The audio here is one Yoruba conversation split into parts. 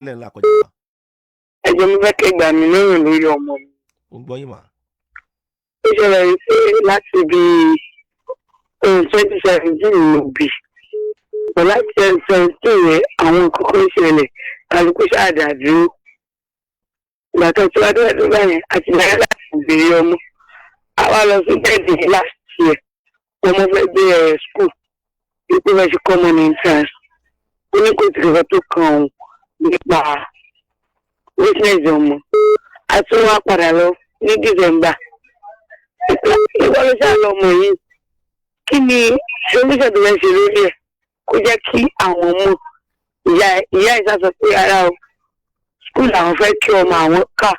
Lẹ́ ń là kọjá mà? Ẹ jọ̀ọ́, mo fẹ́ kẹ́ gbà mí lóyún lórí ọmọ mi. Ó ń gbọ́ yín mà. Ó ṣẹlẹ̀ wípé láti bí 2017 mo bí. Bọ̀ láti 2017 yẹn, àwọn nǹkan kan ṣẹlẹ̀, kálukú ṣáàdà dúró. Ìgbà tó ti wá dé ẹ̀dùn báyẹn, àti láyé láti béèrè ọmọ. A wá lọ sí bẹ́ẹ̀dì last year. Ọmọ fẹ́ gbé ẹ̀ school. Wípé fẹ́ ṣe common entrance. Ó ní kò tí kankan tó kan òun nípa witness ọmọ. A tún wá padà lọ ní December. Ìwọ ló ṣáà lọ ọmọ yìí. Kí ni solution tó fẹ́ ṣe lórí ẹ̀? Kó jẹ́ kí àwọn ọmọ ìyá ìsá sọ pé ara o, school àwọn fẹ́ kí ọmọ àwọn kà,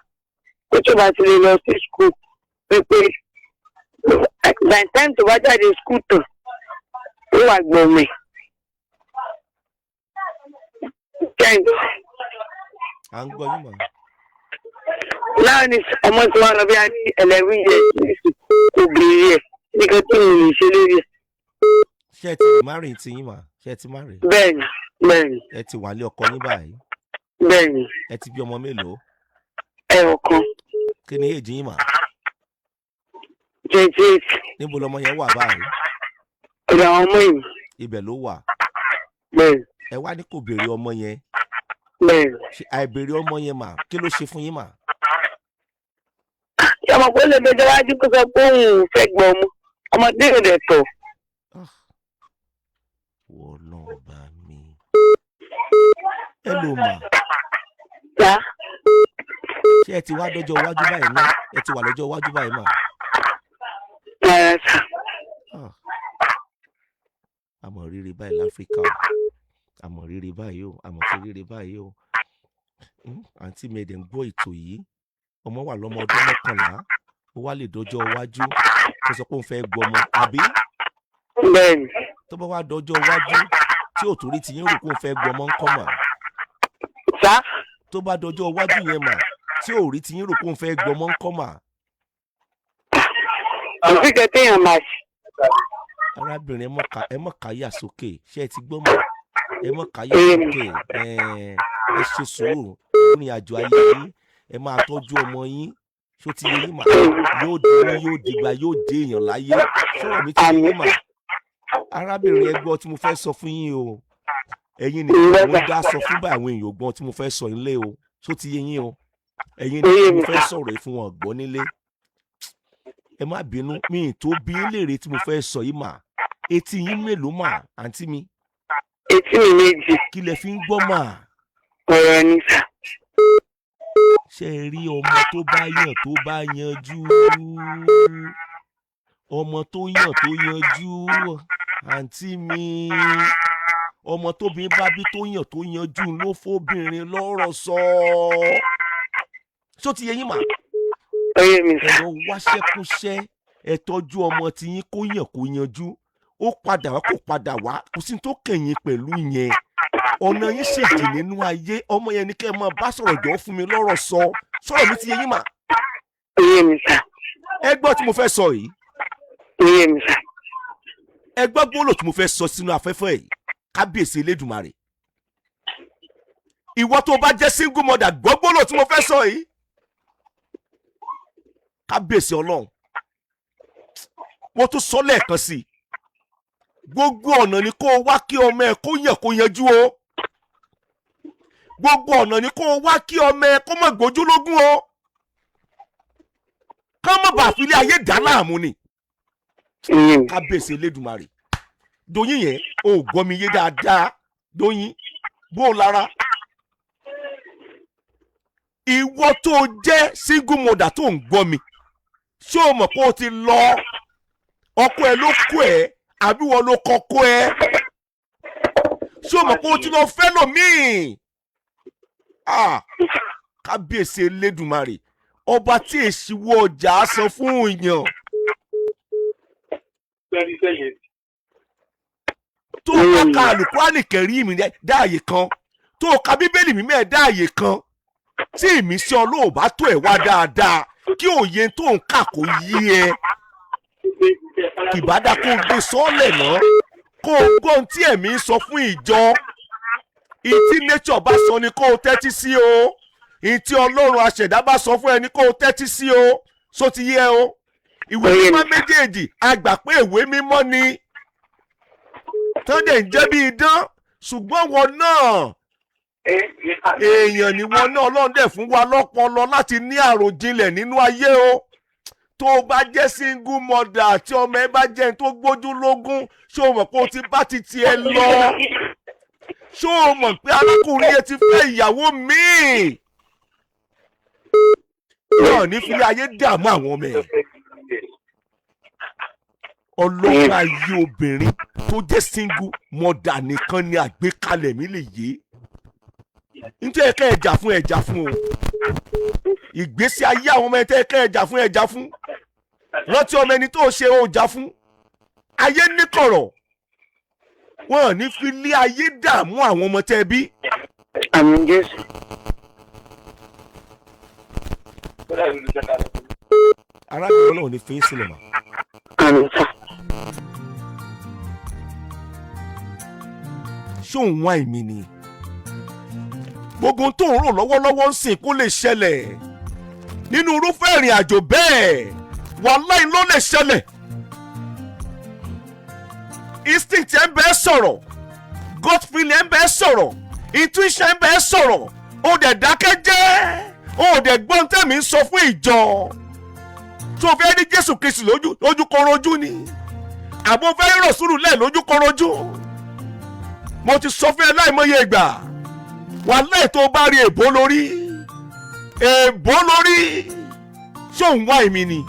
pé tó bá ti lè lọ sí school, pé by the time tó bá jáde school tán, ó wà gbọ̀mẹ̀. À ń gbọ́ yín mà. Náà ni ọmọ tí wọn lọ bí a ní 11 years nísìn, kò béèrè ẹ̀ nìkan tí mo lè ṣe lórí ẹ̀. Ṣé ẹ ti marry ti yín mà? Ṣé ẹ ti marry? Bẹ́ẹ̀ni, bẹ́ẹ̀ni. Ẹ ti wà lé ọkọ yín báyìí? Bẹ́ẹ̀ni. Ẹ ti bí ọmọ mélòó? Ẹyọ kan. Kí ni èjì yín mà? 28. Níbo lọmọ yẹn wà báyìí? Ọ̀dọ̀ àwọn ọmọ yìí. Ibẹ̀ ló wà? Bẹ́ẹ̀ni. Ẹ wá ní kò béèrè ọmọ yẹn? Bẹ́ẹ̀ni. Ṣé àìbéèrè ọmọ yẹn mà, kí ló ṣe fún yín mà? Ṣé ọmọ pé lè dọjọ́ wájú kó sọ pé òun ò fẹ́ gbọ́ ọmọ ọmọdé ò dẹ̀ tọ̀? Wọ́n náà bá mi ẹ lò mà. Yá. Ṣé ẹ ti wá dọ́jọ́ iwájú báyìí ná? Ẹ ti wà lọ́jọ́ iwájú báyìí mà? Rárá sà. Ah. Àmọ̀ rírì báyìí láfíríkà o, àmọ̀ rírì báyìí o, àmọ̀ ti rírì báyìí o. Àǹtí mi, ẹ̀dẹ̀ ń gbọ́ ètò yìí. Ọmọ wà lọ́mọ ọdún 11, ó wá lè dọ́jọ́ iwájú kó sọ pé òun fẹ́ gbọ́mọ, àbí? Bẹ́ẹ̀ni. Tó bá wá dọ́jọ́ iwájú tí ò torí ti yín rò pé òun fẹ́ gbọ́mọ ńkọ́ mà? Sá. Tó bá dọ́jọ́ iwájú yẹn mà, tí ò rí ti yín rò pé òun fẹ́ gbọ́mọ ńkọ́ mà? Kò sí kẹ́ téèyàn máa ṣe. Arábìnrin, ẹ mọ̀ káyà sókè. Ṣé ẹ ti gbọ́ mọ̀? Ẹ mọ̀ káyà sókè. Ẹ ṣe sùúrù lórí àjò ayé yín. Ẹ máa tọ́jú ọmọ yín. Ṣó ti yé yín mà? Yóò di yín, yóò dìgbà, yóò dé èèyàn láyé. Sọ̀rọ̀ mi ti yé yín mà? Arábìnrin, ẹ gbọ́ tí mo fẹ́ sọ fún yín o. Ẹ̀yin nìkan mo ń dá sọ fún báyìí, àwọn èèyàn ò gbọ́n tí mo fẹ́ sọ nílé o. Ṣó ti yé yín o? Ẹ̀yin nìkan mo fẹ́ sọ̀rọ̀ yìí fún, wọn gbọ́ nílé. Ẹ má bínú, mi ì tó bí yín léèrè tí mo fẹ́ sọ yìí mà. Etí yín mélòó mà, àǹtí mi? Etí mi méjì. Kí lẹ fi ń gbọ́ mà? Ọ̀rọ̀ ni sà. Ṣé ẹ rí ọmọ tó bá yàn tó bá yanjú, ọmọ tó yàn tó yanjú, àǹtí mi, ọmọ tóbi bá bí tó yàn tó yanjú ló fóbìnrin lọ́rọ̀ sọ. Ṣó ti yé yín mà? Ó yé mi Ẹ sà. lọ wáṣẹ́kúṣẹ́, ẹ tọ́jú ọmọ tiyín kó yàn kó yanjú. Ó padà wá, kó padà wá, kò sí tó kẹ̀yìn pẹ̀lú yẹn. Ọ̀nà yín ṣèjì nínú ayé. Ọmọ yẹn ni kẹ́ ẹ máa bá sọ̀rọ̀. Jọ fún mi lọ́rọ̀ sọ. Sọ̀rọ̀ mi ti yé yín mà? Ó yé mi sà. Ẹ gbọ́ tí mo fẹ́ sọ yìí. Ó yé mi sà. Ẹ gbọ́ gbólò tí mo fẹ́ sọ sínú afẹ́fẹ́ yìí. Kábíyèsí Elédùmarè, ìwọ tó bá jẹ́ single mother, gbọ́ gbólò tí mo fẹ́ sọ yìí. Kábíyèsí Ọlọ́run, mo tún sọ lẹ́ẹ̀kan sí i: gbogbo ọ̀nà ni kó o wá kí ọmọ ẹ kó yàn kó yanjú o. Gbogbo ọ̀nà ni kó o wá kí ọmọ ẹ kó má gbójúlógún o, ká má bàa fi ilé ayé dá láàmú ni. Ó yé mi. Kábíyèsí Elédùmarè, Doyin yẹn o ò gbọ́ mi yé dáadáa. Doyin, bó o lára ìwọ tó jẹ́ single mother tó ń gbọ́ mi, ṣé o mọ̀ pé o ti lọ? Ọkọ ẹ ló kó ẹ, àbí wọn ló kọ́kọ́ ẹ? Ṣé o mọ̀ pé o ti lọ fẹ́ lòmíì? Ah, kábíyèsí Elédùmarè, ọba tí èsìwọ́ ọjà san fún èèyàn tó o bá ka Àlùkùránì Kẹrímù dáàyè kan, tó o ka Bíbélì mímẹ́ dáàyè kan, tí ìmísí Ọlọ́run bá tó ẹ̀ wá dáadáa, kí òye tó ń kà kó yí ẹ, kìbádà kó o gbé sọ́ọ̀lẹ̀ náà, kó o gbọ́ ohun tí ẹ̀mí ń sọ fún ìjọ. Ìtí nature bá sọ ni kó o tẹ́tí sí o, ìtí Ọlọ́run aṣẹ̀dá bá sọ fún ẹ ni kó o tẹ́tí sí o. So ti yé ẹ o? Ìwé Ó yé mi. mímọ́ méjèèjì, a gbà pé ìwé mímọ́ ni tán dẹ̀ ń jẹ́ bí idán, ṣùgbọ́n wọn náà, èèyàn ni wọn náà. Ọlọ́run dẹ̀ fún wa lọ́pọlọ láti ní àròjinlẹ̀ nínú ayé o. Tó o bá jẹ́ single mother àti ọmọ ẹ bá jẹ́ ẹni tó gbójú lógún, ṣé o mọ̀ pé o ti bá ti tiẹ̀ lọ? Ṣé o mọ̀ pé arákùnrin yẹn ti fẹ́ ìyàwó míì náà ní fi ayé dààmú àwọn ọmọ ẹ̀? Ọlọ́gbọ́n ayé obìnrin tó jẹ́ single mother nìkan ni àgbékalẹ̀ mi lè yé. Nítorí ẹ̀ka ẹ̀jà fún, ẹ̀jà fún o. Ìgbésí ayé àwọn ọmọ ẹ̀tẹ́, ẹ̀ka ẹ̀jà fún, ẹ̀jà fún. Rántí ọmọ ẹni tó ṣe ó jà fún. Ayé níkọ̀rọ̀, wọn ò ní fi lé ayé dààmú àwọn ọmọ tẹ́ bí. Àmín Jésù. Arábìnrin, Ọlọ́run ní fi í sílẹ̀ mọ́. Àmín sà. Ṣé òun wá èmi ni? Gbogbo ohun tó ń rò lọ́wọ́lọ́wọ́ ń sìn kó lè ṣẹlẹ̀ nínú irúfẹ́ ìrìn àjò bẹ́ẹ̀, wàláì ló lè ṣẹlẹ̀. Instinct ẹ̀ ń bẹ́ẹ̀ sọ̀rọ̀, gut feeling ẹ̀ ń bẹ́ẹ̀ sọ̀rọ̀, intuition ẹ̀ ń bẹ́ẹ̀ sọ̀rọ̀, ó dẹ̀ dákẹ́ jẹ́, ó dẹ̀ gbọ́n tẹ̀mí ń sọ fún ìjọ tó fẹ́ ní Jésù Kristi lójú lójúkorojú ni, àbò fẹ́ rọ̀ sùúrù lẹ̀ lójúkorojú. Mo ti sọ fún ẹ láìmọye ìgbà, wàláì, tó bá rí èbó lórí, èbó lórí. Ṣé òun wá èmi ni?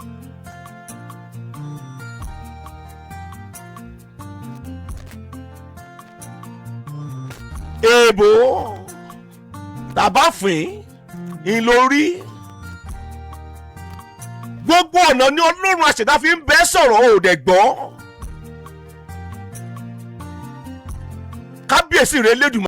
Èbó tàbá fín ìlórí. Gbogbo ọ̀nà ni Ọlọ́run àṣẹ̀dá fi ń bẹ́ sọ̀rọ̀, ò dẹ̀ gbọ́. Kábíyèsí rẹ̀ Lédùmarè.